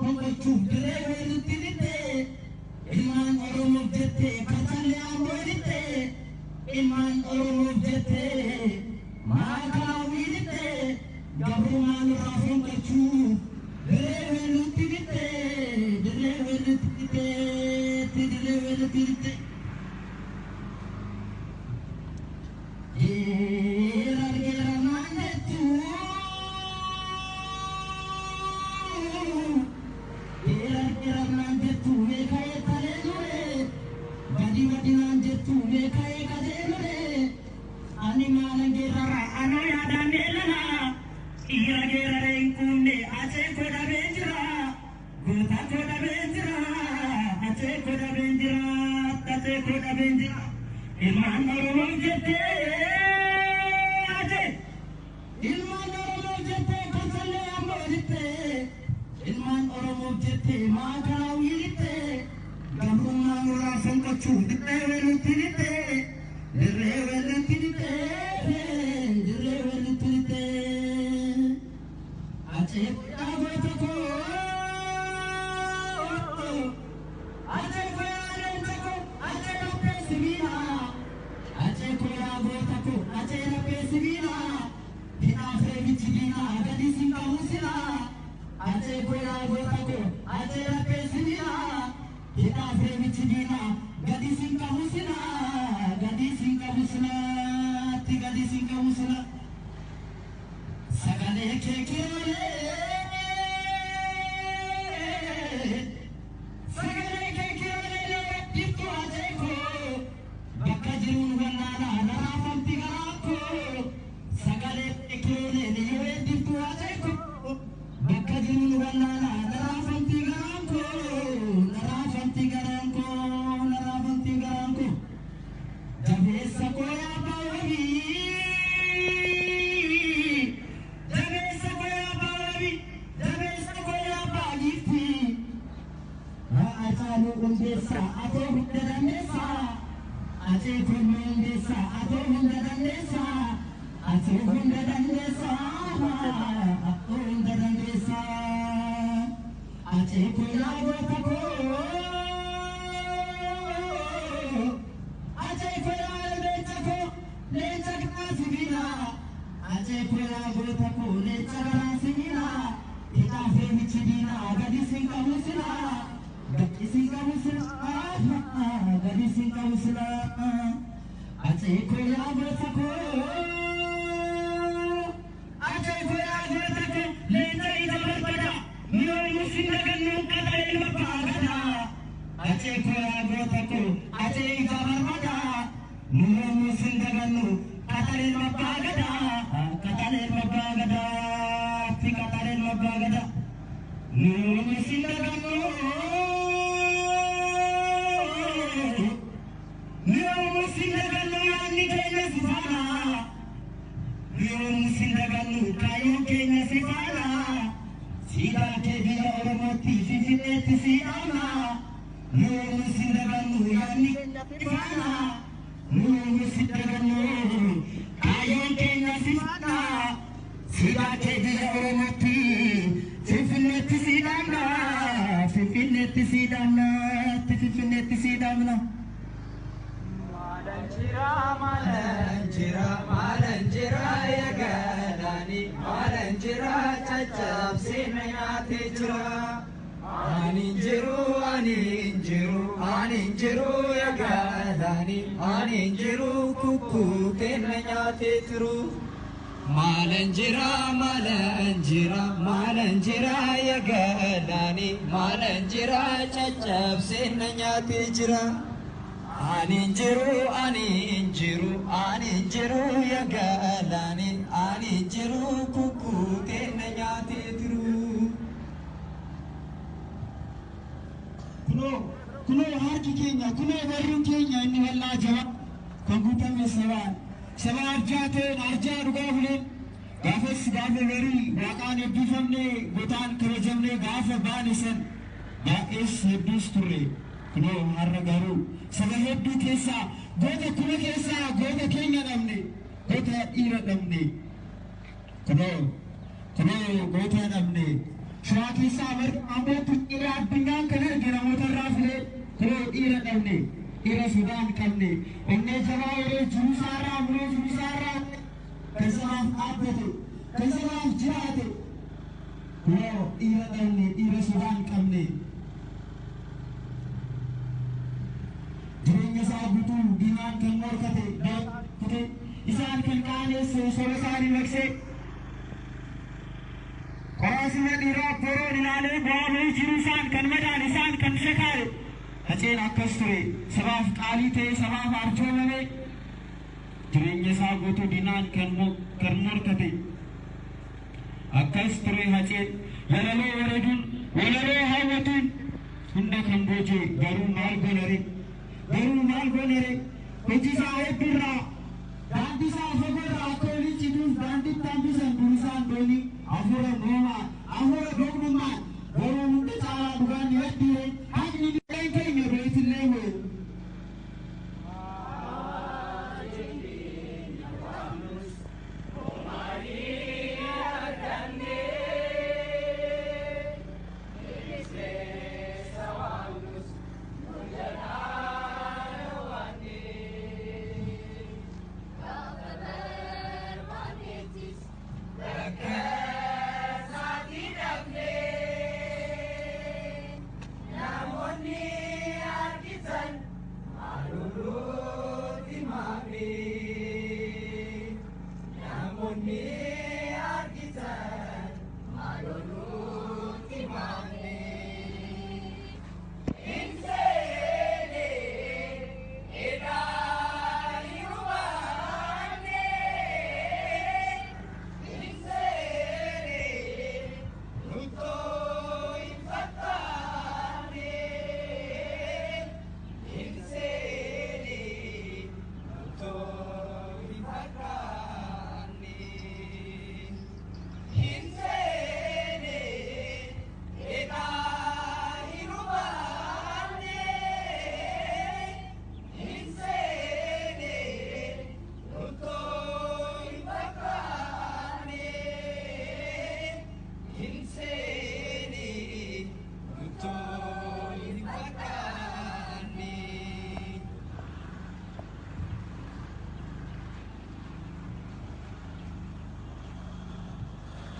Fonqolchuuf dirree weellutti dhitte. Ilmaan Oromoof jettee karchallee Amboo dhitte. Ilmaan Oromoof jettee maakalaawwii dhitte. Gabrummaa nurraa fonqolchuuf dirree weellutti dhitte. Dirree weellutti dhitte. Dirree weellutti dhitte. Geerar geerar naan jettu. Geerar geerar naan jettu meeqa eettalee ture. Gadi gadi naan jettu meeqa eegalee ture. Ani maalan geerara anoo yaadaan eelala. Dhiira geeraree hin quufne acee koo dhabee jira. Goota koo dhabee jira. Acee koo dhabee jira. Acee koo dhabee jira. Ilmaan Oromoof jettee acee. Ilmaan Oromoof jettee karchallee Amboo dhitte. Ilmaan Oromoof jettee maakalaawwii dhitte. Gabrummaa nurraa fonqolchuuf dirree weellutti dhitte. Dirree weellutti dhitte. Dirree weellutti dhitte. Acee guddaa goota koo. Acee koo yaa leenca koo. Acee laphee sibiila. Acee koo yaa goota koo. Acee laphee sibiila. Hidhaaf reebichi diinaa gadi sin qabu sila. Acee koo yaa goota koo. Acee laphee sibiila. Hidhaaf reebichi diinaa gadi sin qabu sila. Gadi sin qabu sila. Gadi sin qabu sila. Sagalee kee kiiroolee. Sagalee kee kiiroolee diftuu acee koo. Bakka jiruun wallaalaa naraafamti garaa koo. Sagalee kee kiiroolee yoo diftuu acee koo. Bakka jiruun wallaalaa naraafamti garaan koo. Naraafamti garaan koo. Naraafamti garaan koo. Jabeessa koo yaa abbaa wabii. Jabeessa koo yaa abbaa wabii. Jabeessa koo yaa abbaa giiftii. Haacaaluu Hundeessaa atoo hunda dandeessaa. Acee Kulmuu Hundeessaa atoo hunda dandeessaa. Atoo hunda dandeessaa. Atoo hunda dandeessaa. Acee koo yaa goota koo. Acee koo yaa leenca koo. Leenca garaa sibiila. Acee koo yaa goota koo. Leenca garaa sibiila. Hidhaaf reebichi diinaa gadi sin qabu sila. Gadi sin qabu sila. Gadi sin qabu sila. Acee koo yaa goota koo. Acee koo yaa goota koo. Leenca ija barbada. Mi'oomu sin dagannu qaxalee ilma abbaa gadaa. Acee koo yaa goota koo. Acee ija barbada. Mi'oomu sin dagannu qaxalee ilma abbaa gadaa. Qaxalee ilma abbaa gadaa. Qaxalee ilma abbaa gadaa. Mi'oomu sin dagannu. Mi'oomu sin dagannu yaadni keenya si faana. Mi'oomu sin dagannu kaayyoon keenya si faana. Siidaa kee biyya Oromootti Finfinneetti si dhaabna. Mi'oomu sin dagannu yaadni keenya si faana. Mi'oomu sin dagannu kaayyoon keenya si faana. Siidaa kee biyya Oromootti Finfinneetti si dhaabna. Finfinneetti si dhaabna. Finfinneetti si dhaabna. Maalan maalan jira maalan jira eegalani maalan jira caccabsee na nyaatee jira. Ani hin jiru, ani hin jiru, ani hin jiru eegalani, ani hin jiru kukkutee na nyaatee jiru. Maalan jira, maalan jira, maalan jira eegalani, maalan jira caccabsee na nyaatee jira. Ani hin jiru, ani hin jiru, ani hin jiru eegalani, ani hin jiru kukkutee na nyaatee jiru. Kunoo kunoo harki keenya, kunoo barruun keenya inni bal'aa jabaa kan guutame sabaan, saba arjaa ta'een arjaa dhugaa buleen, gaafas gaafa barii waaqaan eebbifamne, gotaan kabajamne, gaafa baane san baay'ees hedduus turre. Kunoo har'a garuu saba hedduu keessaa, goota kuma keessaa goota keenya dhabne, goota dhiira dhabne. Kunoo kunoo goota dhabne. Shawaa keessaa Ambootti dhiira addunyaan kan arge namoota irraa filee kunoo dhiira dhabne dhiira sodaa hin qabne onnee jabaa yeroo jiruu isaarraa muree jiruu isaarraa kan sabaaf dhaabbate kan sabaaf jiraate kunoo dhiira dhabne dhiira sodaa hin qabne. Jireenya isaa guutuu diinaan kan morkate kute isaan kan qaaneesse soba isaanii maqsee qoraasina dhiiraa boroon ilaalee bu'aa bahii jiruu isaan kan madaale isaan kan shakaale Haceen akkas ture sabaaf qaalii ta'e sabaaf arjoomame jireenya isaa guutuu diinaan kan morkate akkas ture Haceen walaloo wareeduun walaloo hawwatuun hunda kan booje garuu maal gonare garuu maal gonare hojii isaa heddurraa daandii isaa fagoorraa akka olii cituuf daandiitti hambisan durisaan doonii hafuura moomaa hafuura doqnummaan garuu hunda caalaa dhugaan ni hedduure haqni dhiireen keenya beetillee wee.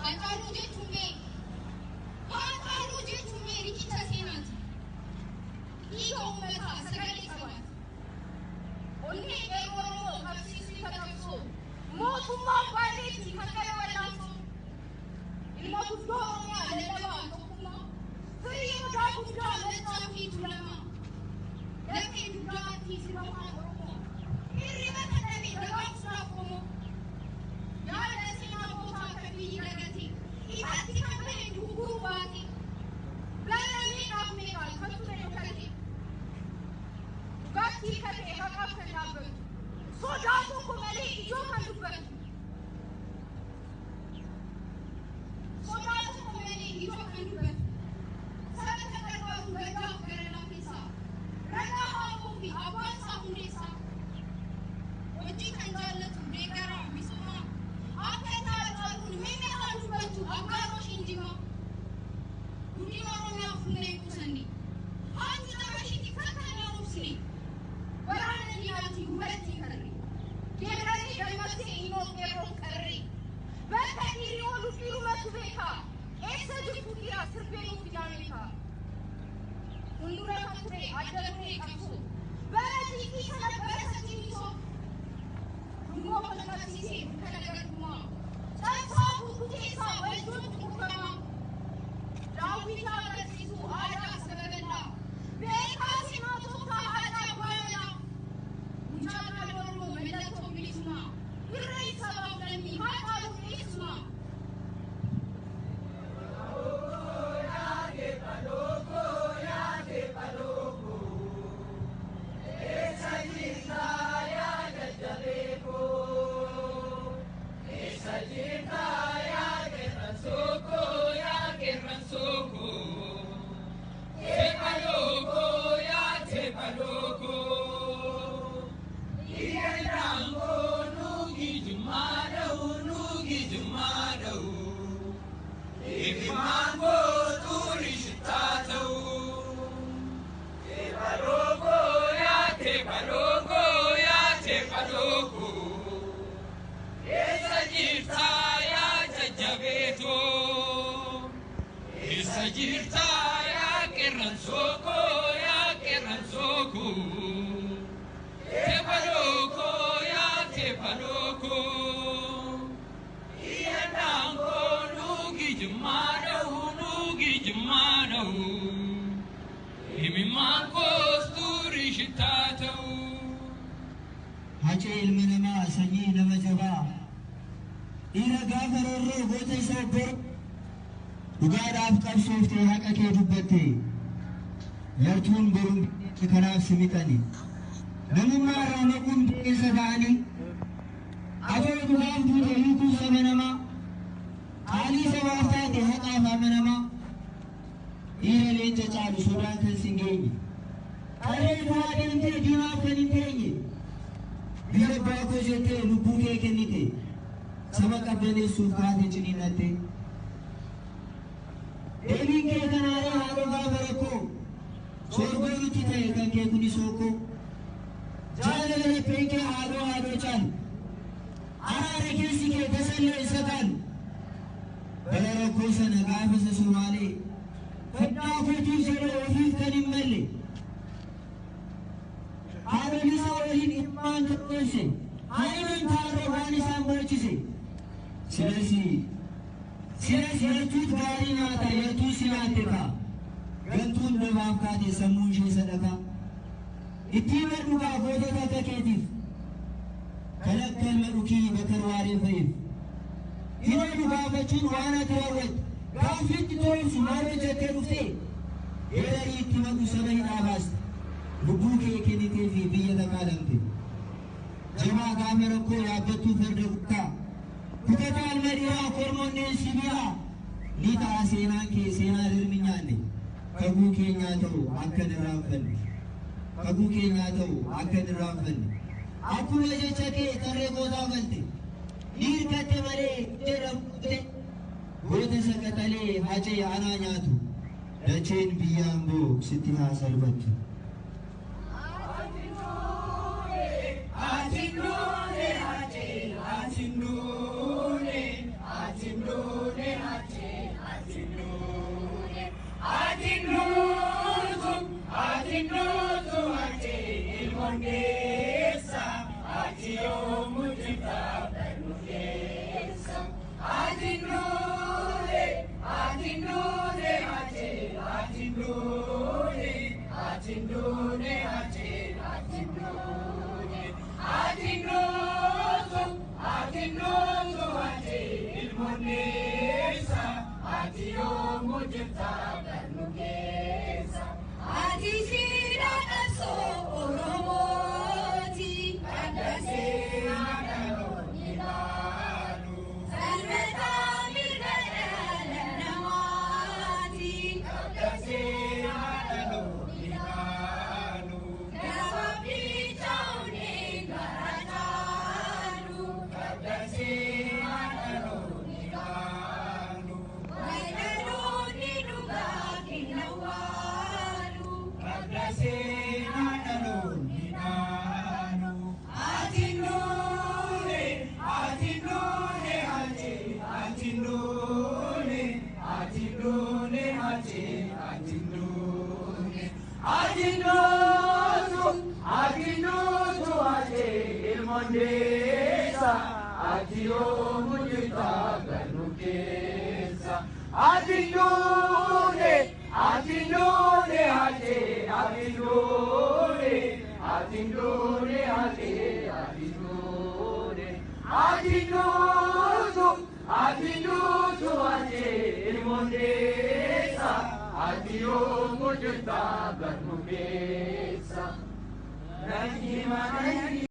Haacaaluu jechuun mee Haacaaluu jechuun mee riqicha seenaati. Dhiiga uummataa sagalee sabaati. Onnee qeerroo Oromoo qabsiisuu qabsoo mootummaa abbaateetti kan gara wal'aansoo ilma guddoo Oromiyaa lallabaa tokkummaa firii odaa guddaa Maccaa fi Tuulamaa lafee dugdaatti sirbamaan Oromoo hirriba kan dhabe dagaagsuudhaaf qomoo yaada seenaa gootaa kan biyyi dagate ifatti kan bahe dugguruu baate bara meeqaaf meeqaa kan ture dhokate dhugaatti kan ta'e haqaaf kan dhaabbatu sodaa tokko malee ijoo kan dubbatu sodaa tokko malee ijoo kan dubbatu saba kan gargaaru gaddaaf gara laafeessaa ragaa haakuu fi abbaan isaa hundeessaa hojii kan jaallatu deeggaraa misoomaa akka Haacaaluun meeqa kan dubbatu aggaaroo shinjimaa guddina Oromiyaaf humna hin qusanne haati xabashiiti takka hin obsine waraana diinaatti gubatti karre geeraree dammaqsee inoo qeerroon qarree bakka dhiirri oolu dhiirumatu beeka eessa jirtu dhiira sirbee nuuf ilaameeka fuuldura kan ture adda duree qabsoo bara xiiqii kana bara satiimisoo dungoo kan qabsiisee dukkana garbummaa cabsaa burkuteessaa waldoon xumuramaa daawwitaa agarsiisuu aadaa saba bal'aa beekaa seenaa tooftaa aadaa abbaa mucaa qaali Oromoo mallattoo bilisummaa irree sabaaf lammii Haacaaluu eessumaa. jirtaa yaa qeerransoo koo yaa qeerransoo koo. Teephaloo koo yaa teephaloo koo. Iyyannaan koo nuugi jimmaa dha'u nuugi jimmaa dha'u. Himimmaan koos turii shittaa ta'u. Hacee ilma namaa, sanyii nama jabaa, dhiira gaafa roorroo goota isa obboro, dhugaadhaaf qabsooftee haqa kee dubbatte, yartuun boruun kanaaf si mixani, namummaa irraa maquun bineensa ta'anii. Atoo dhugaaf duute hiikuu saba namaa, qaalii sabaaf taate, haqaaf amanamaa, dhiira leenca caalu sodaan kan sin geenye, qarree du'aa deemtee diimaaf kan hin teenye, biyya abbaa koo jettee lubbuu kee kennite, saba qabbaneessuuf kaate ciniinnatte. Deebiin kee kanaaree haadhoo gaafa rakkoo soorgoo nutti ta'e, kan kee kuni sookoo. Jaalala lapheen kee haadhoo haadhoo caalu, araara keessi kee tasallee isa kaalu. Bara rakkoo sana gaafa isa Somaalee fedhaa kootiif jedhee ofiif kan hin malle, haadholii isaa waliin ilmaan tokkoonse, haayinoon taarroo waan isaan boocise. Silas yartuut gaarii nyaata, yartuu si nyaatte kaa, gantuun dabaaf kaate sammuun ishee sadaqaa. Ittiin madhugaa gootota akka keetiif, kan akka ilma dhukii Bakar Waaree fa'iif. Hiree dhugaafachuun waan ati raawwatte gaaffiitti to'insu maal hojjettee dhuftee geerarii itti maqu, saba hidhaa baaste, lubbuu kee kennitee fi biyya takaalamte. Jabaa gaafa rakkoo yaabbattuu farda guddaa, kutataa ilma dhiiraa kormoonneen sibiilaa ni ta'a seenaan kee, seenaa dirmi nyaanne. Kakuu keenyaa ta'u akka hin irraanfanne, kakuu keenyaa ta'u akka hin irraanfanne. Akkuma jecha kee tarree gootaa galte, ni hirkatte malee jedhamte, goota saqaxalee Hacee anaa nyaatu, dacheen biyya Amboo sitti haa salphattu. Ati nduune Hacee, ati nduune, ati nduune Hacee, ati nduune, ati nduutu, ati nduutu Hacee ilmoondeessa, ati yoomu jirta barnu keessa. Ati nduune, ati nduune Hacee, ati nduune, ati nduune Hacee, ati nduune. Ati nduutu, ati nduutu Hacee ilmoondeessa, ati yoomu jirta barnu keessa. Ati siidaa qabsoo Oromooti. Seenaa dhaloonni ilaalu. Falmataa mirga dhala namaati. Seenaa dhaloonni ilaalu. Gabaabdicha onneen gara caalu. Seenaa dhaloonni ilaalu. Walaloonni dhugaa kenna waalu. Seenaa dhaloonni ilaalu. Ati nduune, ati nduune Hacee, ati nduune, ati nduune Hacee, ati nduune. Ati nduutu, ati nduutu Hacee ilmoondeessa, ati yoomu jirta barnu keessa. Ati nduune, ati nduune Hacee, ati nduune, ati nduune Hacee, ati nduune. Ati nduutu, ati nduutu Hacee ilmoondeessa, ati yoomu jirta barnu keessa. Nan hima nan.